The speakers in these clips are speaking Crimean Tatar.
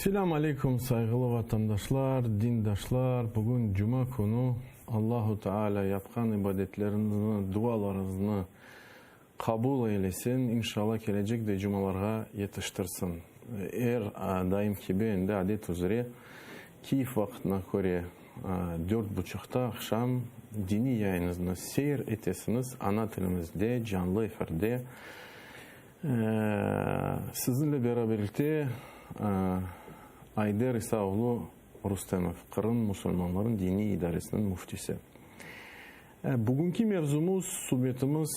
Selâm aleyküm, sayğılı vatandaşlar, dindaşlar! Bugün cuma künü, Allahu Teala yapqan ibadetleriñizni, dualarıñıznı qabul eylesin, inşallah kelecek de cumalarğa yetiştirsin. Er daim kibi endi adet üzre Kiyev vaqtına köre dört buçuqta aqşam diniy yayınıznı seyir etesiñiz ana tilimizde canlı efirde. Siziñle beraberlikte Ayder İsa oğlu Rustemov, Qırım musulmanlarınıñ diniy idaresiniñ müftisi. Bugünki mevzumız, subetimiz,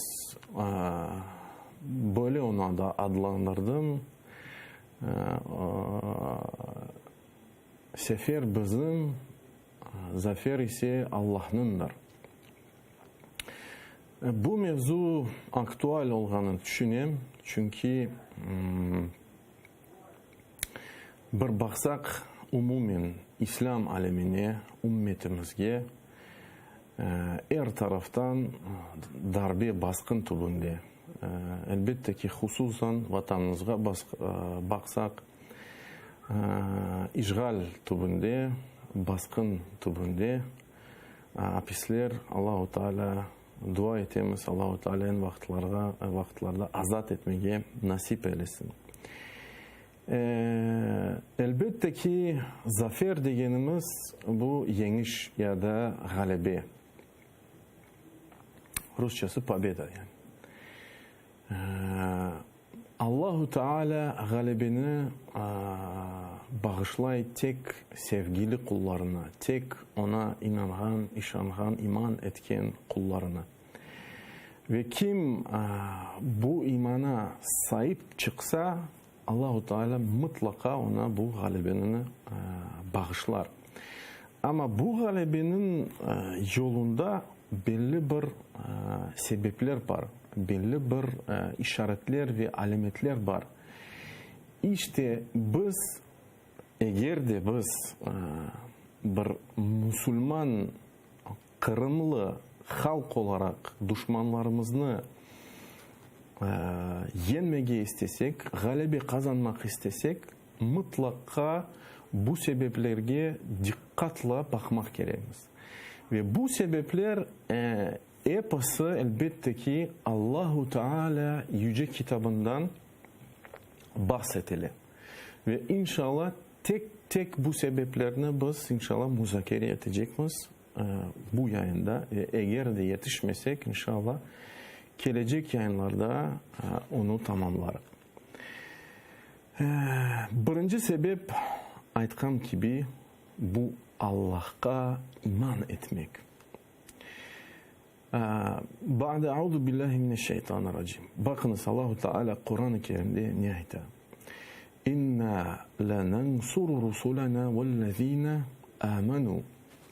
böyle onı da adlandırdım, Sefer bizim, zafer ise Allahnıñdır. Bu mevzu aktual olğanını tüşünem, çünki bir baqsaq, umumen islâm alemine, ümmetimizge er taraftan darbe, basqın tübünde. Elbette ki, hususan Vatanımızğa baqsaq, işğal tübünde, basqın tübünde. Apisler, Allahu Teala, dua etemiz, Allahu Teala eñ vaqıtlarğa, vaqıtlarda azat etmege nasip eylesin. Elbette ki, zafer degenimiz bu yeñiş ya da ğalebe. Rusçası pobeda yani. Allahu Teala ğalebeni bağışlay tek sevgili qullarına, tek Oña inanğan, işanğan, iman etken qullarına. Ve kim bu imana saip çıqsa, Allahu Teala mıtlaqa oña bu ğalebenini bağışlar. Amma bu ğalebeniñ yolunda belli bir sebepler bar, belli bir işaretler ve alâmetler bar. İşte, biz, eger de biz bir musulman qırımlı halq olaraq duşmanlarımıznı yeñmege istesek, ğalebe qazanmaq istesek, mıtlaqa bu sebeplerge diqqatla baqmaq kerekmiz. Ve bu sebepler episi, elbette ki, Allahu Teala Yüce Kitabından bahs etile. Ve inşallah tek-tek bu sebeplerni biz, inşallah, muzakere etecekmiz bu yayında ve eger de yetişmesek, inşallah, kelecek yayınlarda onı tamamlarıq. Birinci sebep, aytqan kibi, bu Allahqa iman etmek. Ba'de auzu billahi mineşşeytanirracim. Baqıñız, Allahu Teala Quran-ı Kerimde ne ayta? İnna lenansuru rusulena vellezine amenu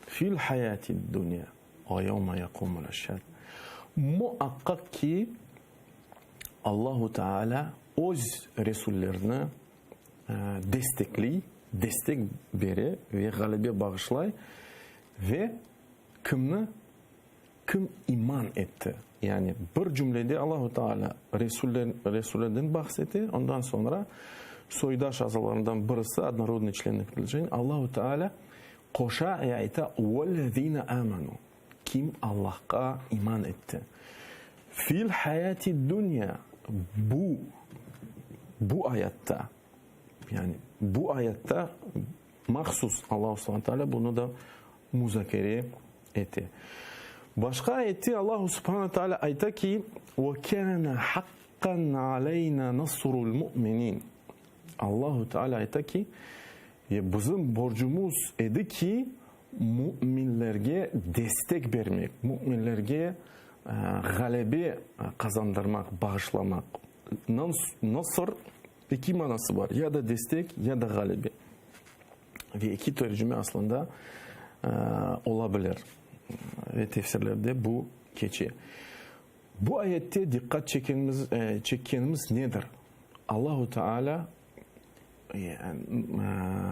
fil hayatid dunya ve yevme yekumul eşhad. Muaqqaq ki, Allahu Teala öz resullerini destekley, destek bere ve ğalebe bağışlay ve kimni? Kim iman etti. Yani bir cümlede Allahu Teala resuller, resullerden bahs ete, ondan soñra soydaş azalarından birisi, odnorodnıy çlenniy predlojeniyä, Allahu Teala qoşa ve ayta, Vellezine amanu, kim Allahqa iman etti. Fil hayati dunya, bu, bu ayatta, yani bu ayatta mahsus Allahu subhane teala bunı da muzakere ete. Başqa ayette Allahu subhane teala ayta ki, Ve kâne haqqan aleyna nasrul mu'minin. Allahu Teala ayta ki, ve bizim borcumuz edi ki, müminlerge destek bermek, müminlerge ğalebe qazandırmaq, bağışlamaq. Nasr eki manası bar, ya da destek, ya da ğalebe. Ve eki tercüme aslında ola bilir. Ve tefsirlerde bu keçe. Bu ayette diqqat çekenimiz, çekkenimiz nedir? Allahu Teala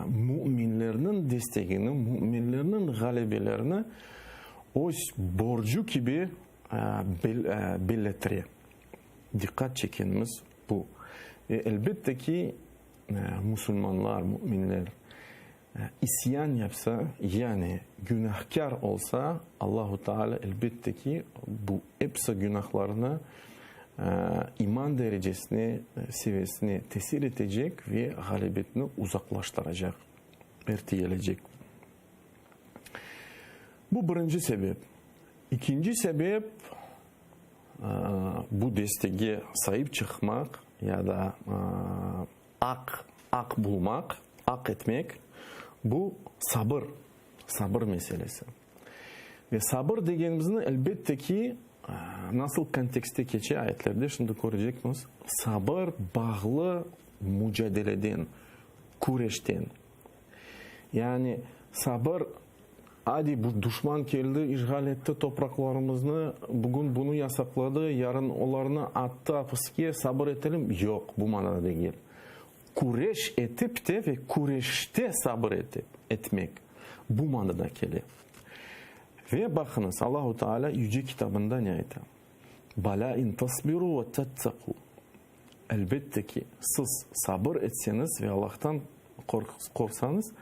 müminlerniñ destegini, müminlerniñ ğalebelerini öz borcu kibi bellettire. Diqqat çekkenimiz bu. Ve elbette ki, musulmanlar, müminler isyan yapsa, yani günahkâr olsa, Allahu Teala, elbette ki, bu episi günahlarını iman derecesine, seviyesine tesir etecek ve ğalebetni uzaqlaştıracaq, erteyelecek. Bu birinci sebep. İkinci sebep, bu destege saip çıqmaq ya da aq, aq bulmaq, aq etmek, bu sabır, sabır meselesi. Ve sabır degenimizni, elbette ki, nasıl kontekstte keçe ayetlerde şimdi körecekmiz, sabır bağlı mucadeleden, küreşten. Yani sabır, adi bu duşman keldi, işğal etti topraqlarımıznı, bugün bunı yasaqladı, yarın olarnı attı apiske, sabır etelim, yoq, bu manada degil. Küreş etip te ve küreşte sabır etip, etmek, bu manada kele. Ve baqıñız, Allahu Teala Yüce Kitabında ne ayta? Balâ in tasbiru ve tattaqu. Elbette ki, siz sabır etseñiz ve Allahtan qorqsañız,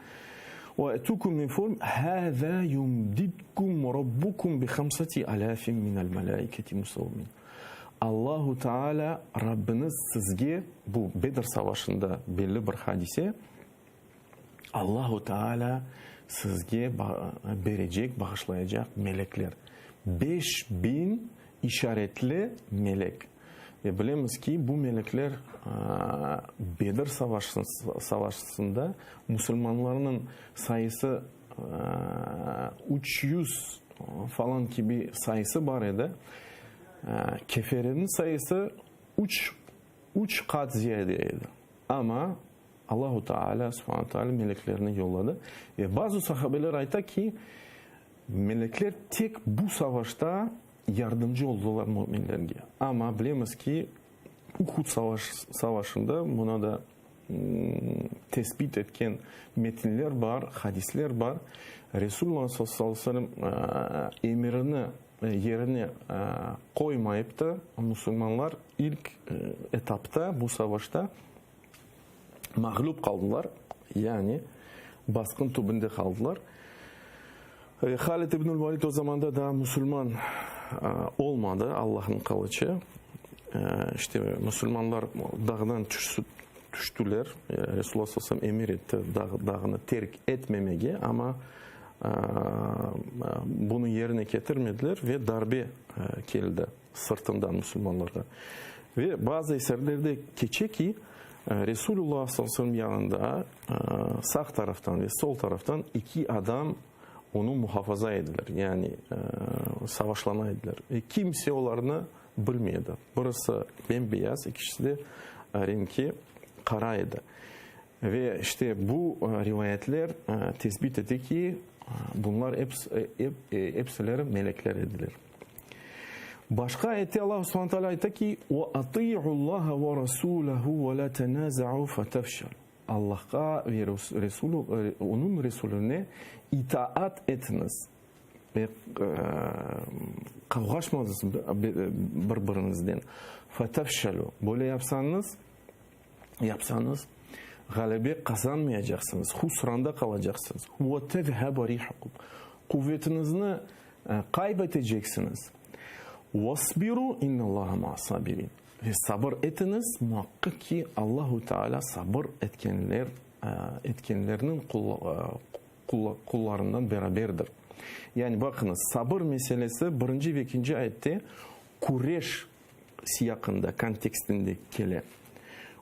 ve etukum min form, hâzâ yumdidkum rabbukum bi hamsati alâfin minel melâiketi musavvimin. Allahu Teala Rabbiñiz sizge, bu Bedr savaşında belli bir hadise, Allahu Teala sizge berecek, bağışlayacaq melekler. 5000 işaretli melek. Ve bilemiz ki, bu melekler Bedir savaşında musulmanlarnıñ sayısı 300 falan kibi sayısı bar edi. Kefereniñ sayısı üç, üç qat ziyade edi. Amma Allahu Teala, subhane Teala, meleklerini yolladı. Ve bazı sahabeler ayta ki, melekler tek bu savaşta yardımcı oldılar müminlerge. Amma bilemiz ki, Uhud savaşında buna da tesbit etken metinler bar, hadisler bar. Resulullah sallallahu aleyhi ve sellem emirini yerine qoymayıp da, musulmanlar ilk etapta bu savaşta mağlüp qaldılar, yani basqın tübünde qaldılar. Halid ibnül Valid o zamanda daa musulman olmadı, Allahnıñ qılıçı. İşte musulmanlar dağdan tüştüler, Resulullah sallallahu aleyhi ve sellem emir etti dağnı terk etmemege, amma bunı yerine ketirmediler ve darbe keldi. Sırtından musulmanlarğa. Ve bazı eserlerde keçe ki, Resulullah sallallahu aleyhi ve sellem yanında sağ taraftan ve sol taraftan iki adam onı muhafaza ediler, yani savaşlana ediler. Ve kimse olarnı bilmey edi. Birisi bem-beyaz, ekisi de renki qara edi. Ve işte bu rivayetler tesbit ete ki, bunlar epsileri melekler ediler. Başqa ayette Allahu subhane teala ayta ki, Ve ati'ullaha ve rasulehu ve la tenaza'u fetefşelu. Allahqa ve Onıñ Resulüne itaat etiñiz ve qavğaşmañız bir-biriñizden. Fetefşelu. Böyle yapsañız, yapsañız, ğalebe qazanmayacaqsıñız, husranda qalacaqsıñız. Ve tezhebe rihukum. Quvvetiñizni Qayb eteceksiñiz. Vasbiru innallaha ma'as-sabirin. Ve sabır etiñiz, muaqqıq ki, Allahu Teala sabır etkenler, etkenlerniñ qullarından beraberdir. Yani baqıñız, sabır meselesi birinci ve ekinci ayette küreş siyaqında, kontekstinde kele.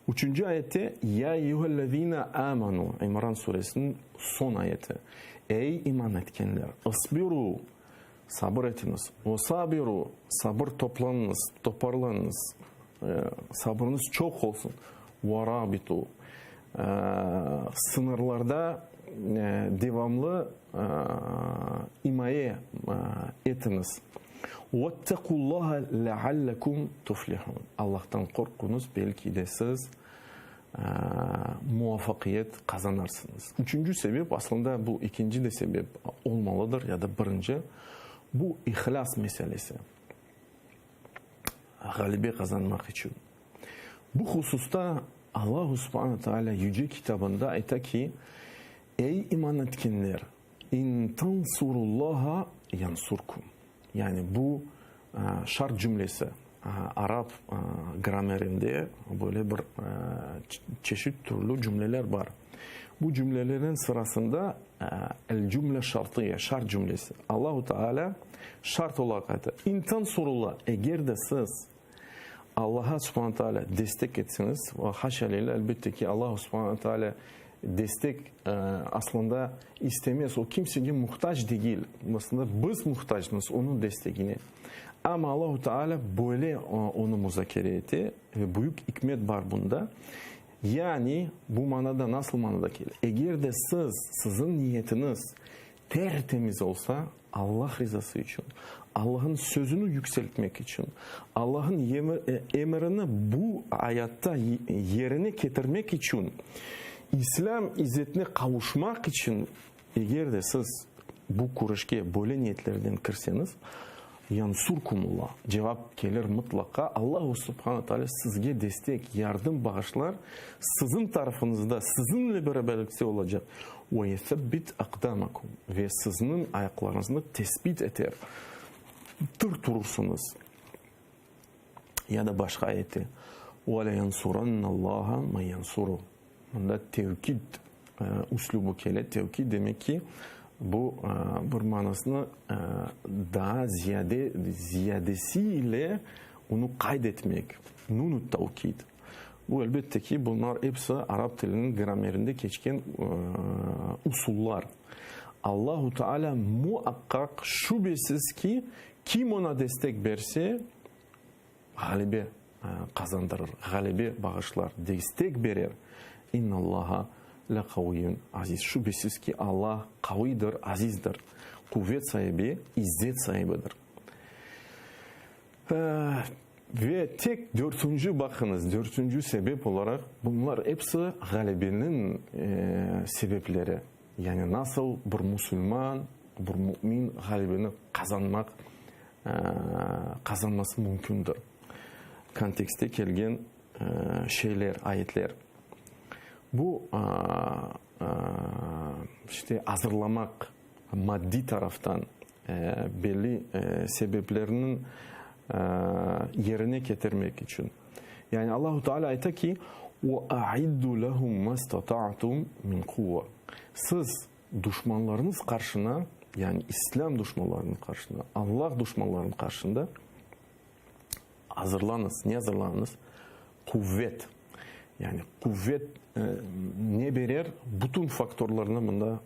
Üçünci ayette, Ya eyyühellezîne âmenû, İmran suresiniñ soñ ayeti, Ey iman etkenler, ısbirû, sabır etiñiz, ve sabirû, sabır toplanıñız, toparlanıñız, sabırıñız çoq olsun, ve rabitû, sıñırlarda devamlı imaye etiñiz. Vettequllaha leallekum tuflihun. Allahtan qorquñız, belki de siz muvafaqiyet qazanarsıñız. Üçünci sebep, aslında bu ekinci de sebep olmalıdır ya da birinci, bu ihlâs meselesi. Ğalebe qazanmaq içün. Bu hususta. Allahu subhane taalâ Yüce Kitabında ayta ki, Ey iman etkenler, in tansurullaha yansurkum. Yani bu şart cümlesi, arap gramerinde böyle bir çeşit türlü cümleler bar. Bu cümlelerin sırasında el cümle şartıye, şart cümlesi. Allahu Teala şart olaraq ayta, İn tansurullah, eger de siz Allaha subhane teala destek etseñiz, haşa lillah, elbette ki, Allahu subhane teala destek aslında istemez, o kimsege muhtac degil, aslında biz muhtacmız onıñ destegine. Amma Allahu Teala böyle onı muzakere ete ve büyük ikmet bar bunda. Yani bu manada nasıl manada kele? Eger de siz, siziñ niyetiñiz ter-temiz olsa, Allah rizası içün, Allah'ın sözüni yükseltmek içün, Allah'ın emirini bu ayatta yerine ketirmek içün, İslâm izzetine qavuşmaq içün, eger de siz bu küreşke böyle niyetlerden kirseñiz, yansurkumullah, cevap kelir mıtlaqa, Allahu subhane teala sizge destek, yardım bağışlar, siziñ tarafıñızda, siziñle beraberlikte olacaq. Ve yesebbit aqdamakum, ve sizniñ ayaqlarıñıznı tesbit eter, tır turursıñız. Ya da başqa ayette, Ve leyensurannallaha men yensuruh. Mında tevkid üslübi kele. Tevkid demek ki, bu bir manasını daa ziyade, ziyadesi ile onı qayd etmek, nun-ut tavkid. Bu, elbette ki, bunlar episi arap tiliniñ gramerinde keçken usullar. Allahu Teala muaqqaq, şübesiz ki, kim oña destek berse, ğalebe qazandırır, ğalebe bağışlar, destek berer. İnnallaha leqaviyyun aziz. Şübesiz ki, Allah qaviydir, azizdir, quvet saibi, izzet saibidir. Ve tek dörtünci, baqıñız, dörtünci sebep olaraq, bunlar episi ğalebeniñ sebepleri. Yani nasıl bir musulman, bir mümin ğalebeni qazanmaq, qazanması mümkündir? Kontekstte kelgen şeyler, ayetler. Bu, işte, azırlamaq maddiy taraftan belli sebeplerniñ yerine ketirmek içün. Yani Allahu Teala ayta ki, Ve aiddu lehum mastata'tum min quvve. Siz duşmanlarıñız qarşına, yani İslâm duşmanlarınıñ qarşına, Allah duşmanlarınıñ qarşında Azırlanıñız. Ne azırlanıñız? Quvet. Yani quvet ne berer? Bütün faktorlarnı mında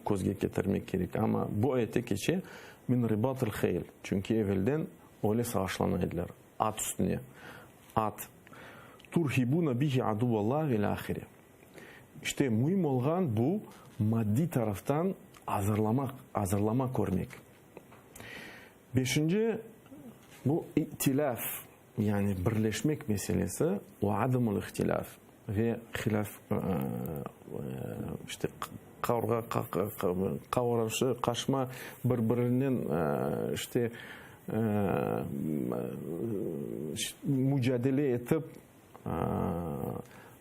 közge ketirmek kerek. Amma bu ayette keçe, min ribatıl hayl. Çünki evelden öyle savaşlana ediler, at üstüne. At. Turhibuna bihi aduvallah ve ilâ ahire. İşte, müim olğan bu, maddiy taraftan azırlamaq, azırlama körmek. Beşinci, bu itilâf, yani birleşmek meselesi, ve ademul ihtilâf, ve hilâf, işte, qavğa, qavraşı, qaşma, bir-birinen, işte, mucadele etip,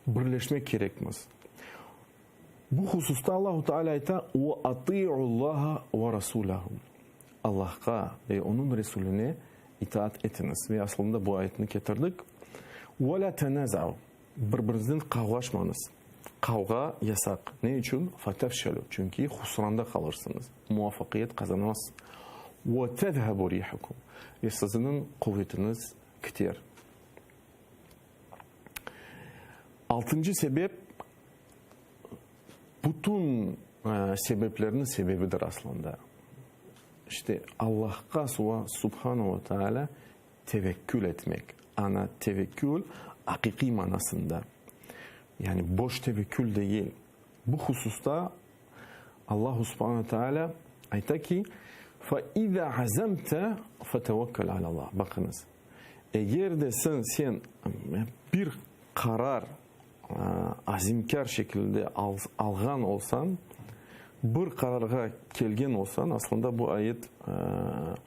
birleşmek kerekmiz. Bu hususta Allahu Teala ayta, Ve ati'ullaha ve rasulahu. Allahqa ve Onıñ Resulüne itaat etiñiz. Ve aslında bu ayetni ketirdik. Ve la tenaza'u. Bir-biriñizden qavğaşmañız. Qavğa yasaq. Ne içün? Fetefşelu. Çünki husranda qalırsıñız. Muvafaqiyet qazanamazsıñız. Ve tezhebu rihukum. Ve siziñ quvetiñiz kiter. Altıncı sebep, bütün sebeplerniñ sebebidir aslında. İşte, Allahqa, subhanu ve teala, tevekkül etmek. Ana, tevekkül aqiqiy manasında. Yani boş tevekkül degil. Bu hususta Allahu subhanu ve teala ayta ki, Fe izâ azemte fetevekkel alallah. Baqıñız. Eger de sen, sen bir qarar azimkâr şekilde alğan olsañ, bir qararğa kelgen olsañ, aslında bu ayet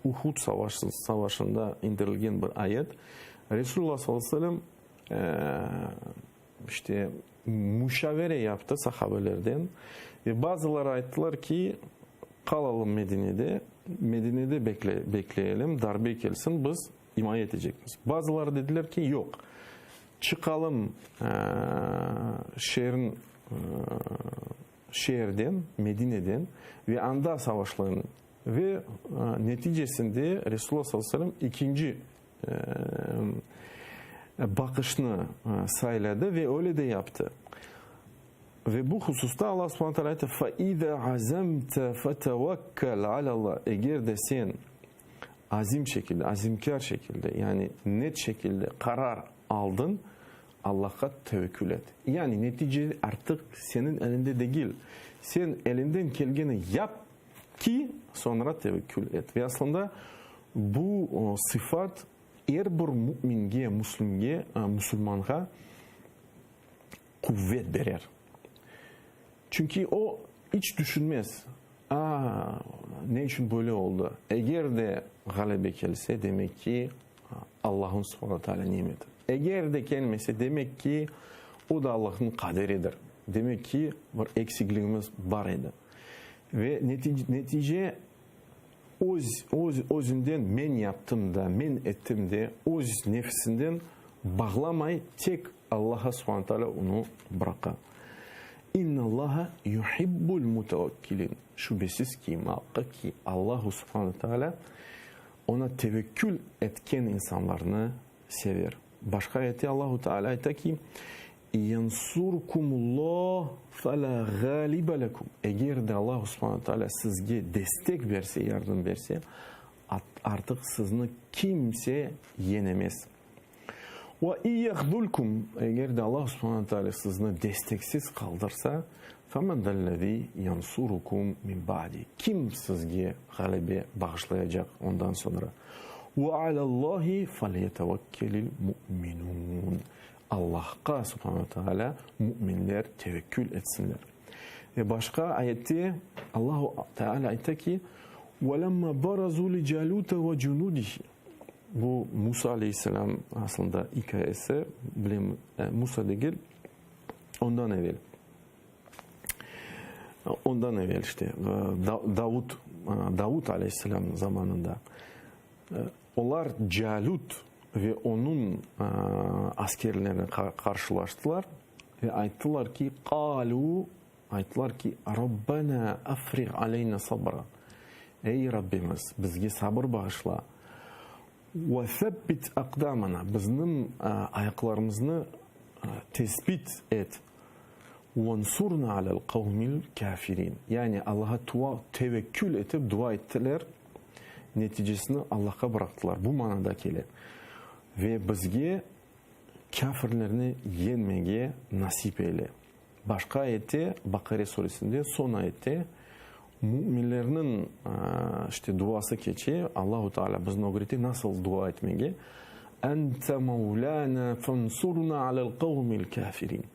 Uhud savaşında indirilgen bir ayet, Resulullah sallallahu aleyhi ve sellem. işte, muşavere yaptı sahabelerden ve bazıları ayttılar ki, qalalım Medinede, Medinede bekle, bekleyelim, darbe kelsin, biz imaye etecekmiz. Bazıları dediler ki, yoq, çıqalım şeerin, şeerden, Medineden ve anda savaşlayım. Ve neticesinde Resulullah sallallahu aleyhi ve sellem ikinci baqışnı sayladı ve öyle de yaptı. Ve bu hususta Allah subhane teala ayta, Fe iza azemte fetevekkel alallah. Eger de sen azim şekilde, azimkâr şekilde, yani net şekilde qarar aldıñ, Allahqa tevekkül et. Yani netice artıq seniñ elinde degil. Sen elinden kelgeni yap ki, soñra tevekkül et. Ve aslında bu sıfat er bir müminge, müslimge, musulmanğa quvet berer. Çünki o, iç tüşünmez, A, ne içün böyle oldı? Eger de ğalebe kelse, demek ki, Allah'ın subhane teala nimeti. Eger de kelmese, demek ki, o da Allah'ın qaderidir. Demek ki, bir eksikligimiz bar edi. Ve netice öz, öz, özünden men yaptım da, men ettim de, öz nefsinden bağlamay, tek Allah'a subhane teala onı bıraqa. İnnallaha yuhibbul mutavekkilin. Şübesiz ki, muaqqaq ki, Allahu subhane teala Oña tevekkül etken insanlarnı sever. Başqa ayette Allahu Teala ayta ki, Yensurkumullah felâ gâlibe lekum. Eger de Allahu subhane teala sizge destek berse, yardım berse, artıq sizni kimse yenemez. Ve in yahzulkum, eger de Allahu subhane teala sizni desteksiz qaldırsa, femen zellezî yansurukum min ba'di, kim sizge ğalebe bağışlayacaq ondan soñra? Ve alâ-Allahi felyetevekkelil mu'minûn, Allahqa, subhane teala, müminler tevekkül etsinler. Ve başqa ayette Allahu Teala ayta ki, Ve lemmâ berazû li Câlûte ve cunûdihi. Bu Musa aleyhisselam aslında ikâyesi, bilem, Musa degil, ondan evel. Ondan evel işte, Davud, Davud aleyhisselam zamanında. Olar Calüt ve onıñ askerlerine qarşılaştılar ve ayttılar ki, Qalü, ayttılar ki, Rabbena afriğ aleyna sabra, Ey, Rabbimiz, bizge sabır bağışla, ve sebbit aqdamana, bizniñ ayaqlarımıznı tesbit et, vensurna alel qavmil kafirin, yani Allaha tevekkül etip dua ettiler, neticesini Allahqa bıraqtılar, bu manada kele. Ve bizge kâfirlerni yeñmege nasip eyle. Başqa ayette, Baqare suresinde, soñ ayette, müminlerniñ, işte, duası keçe, Allahu Teala bizni ögrete nasıl dua etmege, Ente mevlâna fensurna alel qavmil kâfirin.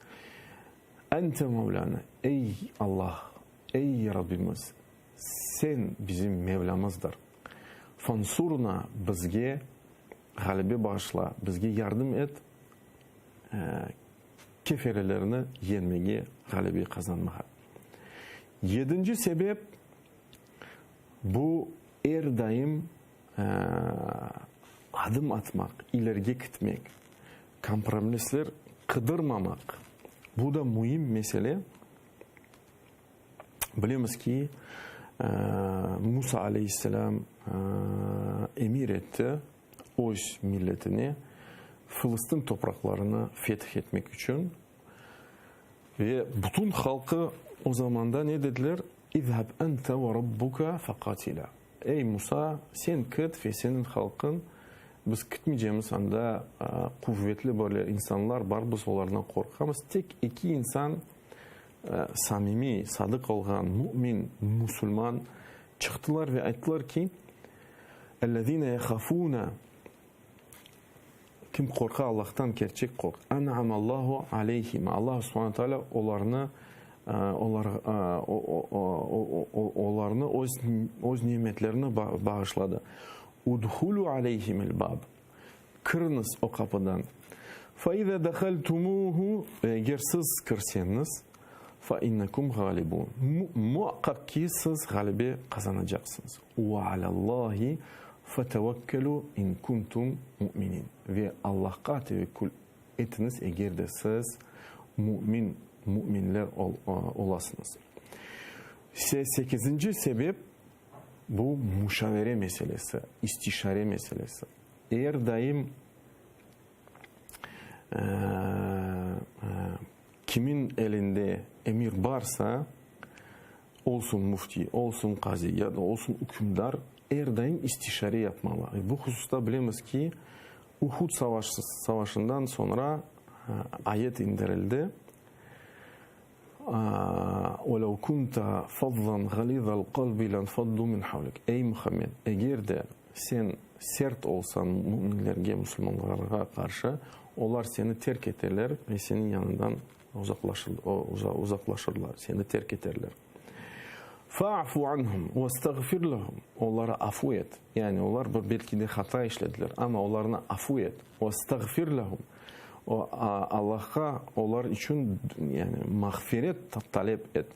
Ente mevlâna, ey Allah, ey Rabbimiz, sen bizim Mevlâmızdır. Fensurna, bizge ğalebe bağışla, bizge yardım et, keferelerni yeñmege, ğalebe qazanmağa. Yedinci sebep, bu er daim adım atmaq, ilerge ketmek, kompromisler qıdırmamaq. Bu da müim mesele. Bilemiz ki, Musa aleyhisselâm emir etti öz milletine Fılıstin topraqlarını feth etmek içün. Ve bütün halqı o zamanda ne dediler? İzhab ente ve rabbuka faqatila. Ey Musa, sen kit ve seniñ halqıñ, biz kitmeycemiz, anda quvetli böyle insanlar bar, biz olardan qorqamız. Tek eki insan samimiy, sadıq olğan mümin, musulman çıqtılar ve ayttılar ki, Ellezine yehafune, kim qorqa Allahtan, kerçek qorq, en'amallahu aleyhim, Allah subhane teala olarnı, olar, olarnı öz, öz nimetlerini bağışladı. Udhulu aleyhimil bab, kiriñiz o qapıdan. Fa iza dahaltumuhu, eger siz kirseñiz, fa innekum ğalibun, muaqqaq ki, siz ğalebe qazanacaqsıñız. Ve alallahi fetevekkelu in kuntum mu'minin, ve Allahqa tevekkül etiñiz, eger de siz mümin, müminler olasıñız. Sekizinci sebep, bu muşavere meselesi, istişare meselesi. Er daim Kimin elinde emir barsa, olsun müfti, olsun qazi ya da olsun ükümdar, er daim istişare yapmalı. Bu hususta bilemiz ki, Uhud savaşından soñra ayet indirildi, Veleu kunta fazzan galizal qalbi lenfaddu min havlik. Ey Muhammed, eger de sen sert olsañ müminlerge, musulmanlarğa qarşı, olar seni terk eterler ve seniñ yanından uzaqlaşırlar, seni terk eterler. Fa'fu anhum vestağfir lehum, oları afu et, yani olar bir belki de hata işlediler, amma olarnı afu et, vestağfir lehum, Allahqa olar içün yani mağfiret talep et.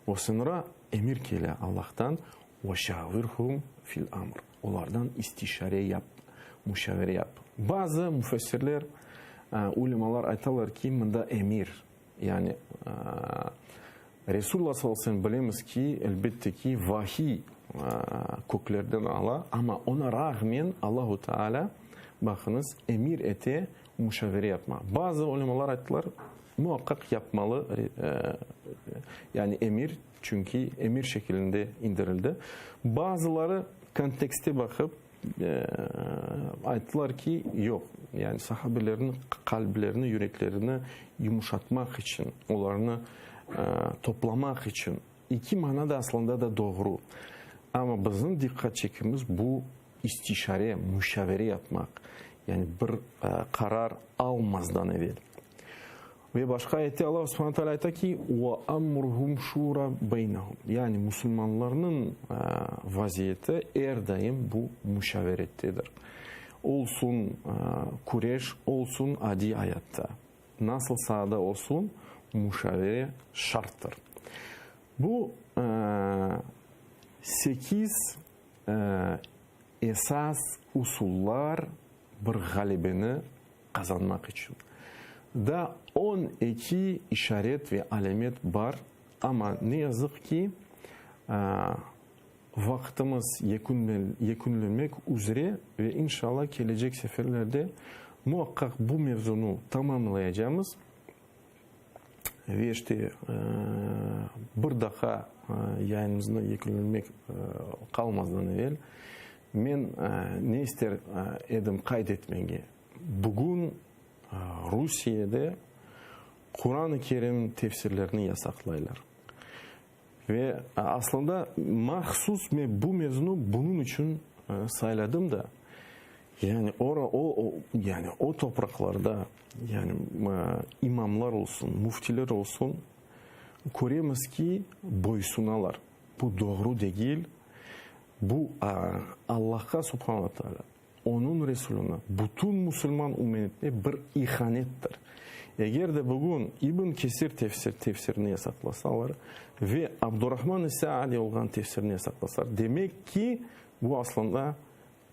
Ve soñra emir kele Allahtan, ve şavirhum fil amr, olardan istişare yap, muşavere yap. Bazı müfessirler, ulemalar aytalar ki, mında emir, yani Resulullah sallallahu aleyhi ve sellem bilemiz ki, elbette ki, vahiy köklerden ala, amma ona rağmen Allahu Teala, baqıñız, emir ete muşavere yapma. Bazı ulemalar ayttılar, muaqqaq yapmalı, yani emir, çünki emir şekilinde indirildi. Bazıları kontekste baqıp, Ayttılar ki, yoq, yani sahabelerniñ qalblerini, yüreklerini yumuşatmaq içün, olarnı toplamaq içün. İki mana da aslında da doğru. Amma bizim diqqat çekimiz bu istişare, muşavere yapmaq, yani bir qarar almazdan evel. Ve başqa ayette Alla subhane teala ayta ki, Ve amruhum şura beynehum. Yani musulmanlarnıñ vaziyeti er daim bu muşaverettedir. Olsun küreş, olsun adiy ayatta. Nasıl saada olsun, muşavere şarttır. Bu sekiz esas usullar bir ğalebeni qazanmaq içün. Daa 12 işaret ve alâmet bar, amma ne yazıq ki, vaqtımız yekünlenmek üzre ve inşallah kelecek seferlerde muaqqaq bu mevzunı tamamlayacamız. Ve işte, bir daha yayınımıznı yekünlenmek qalmazdan evel men ne ister edim qayd etmege, bugün Rusiyede Quran-ı Kerim tefsirlerini yasaqlaylar. Ve aslında mahsus men bu mevzunı bunıñ içün sayladım da. Yani ora o, yani o topraqlarda, yani imamlar olsun, müftiler olsun, köremiz ki, boysunalar. Bu doğru degil. Bu Allahqa subhana Teala, Onıñ Resulüne, bütün musulman ümmetine bir ihanettir. Eger de bugün İbn Kesir tefsir tefsirini yasaqlasalar ve Abdurrahman-ı Saadi olğan tefsirini yasaqlasalar, demek ki, bu aslında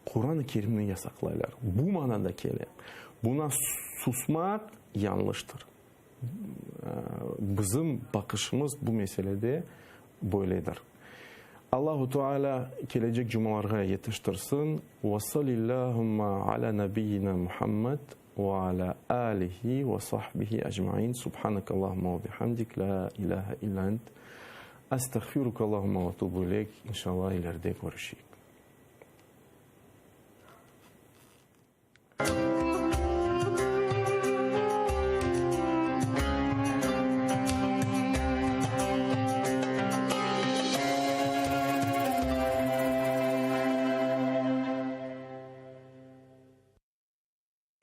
Quran-ı Kerimni yasaqlaylar. Bu manada kele. Buna susmaq yañlıştır. Bizim baqışımız bu meselede böyledir. Allahu Teala kelecek cumalarğa yetiştirsin. Ve salillâhumma alâ nabiyyina Muhammed ve alâ âlihi ve sahbihi ecmaîn. Subhanekallâhumma ve bihamdik, lâ ilâhe illâ ent, estağfiruke Allahumma ve etûbü ileyk. İnşallah ileride körüşeyik.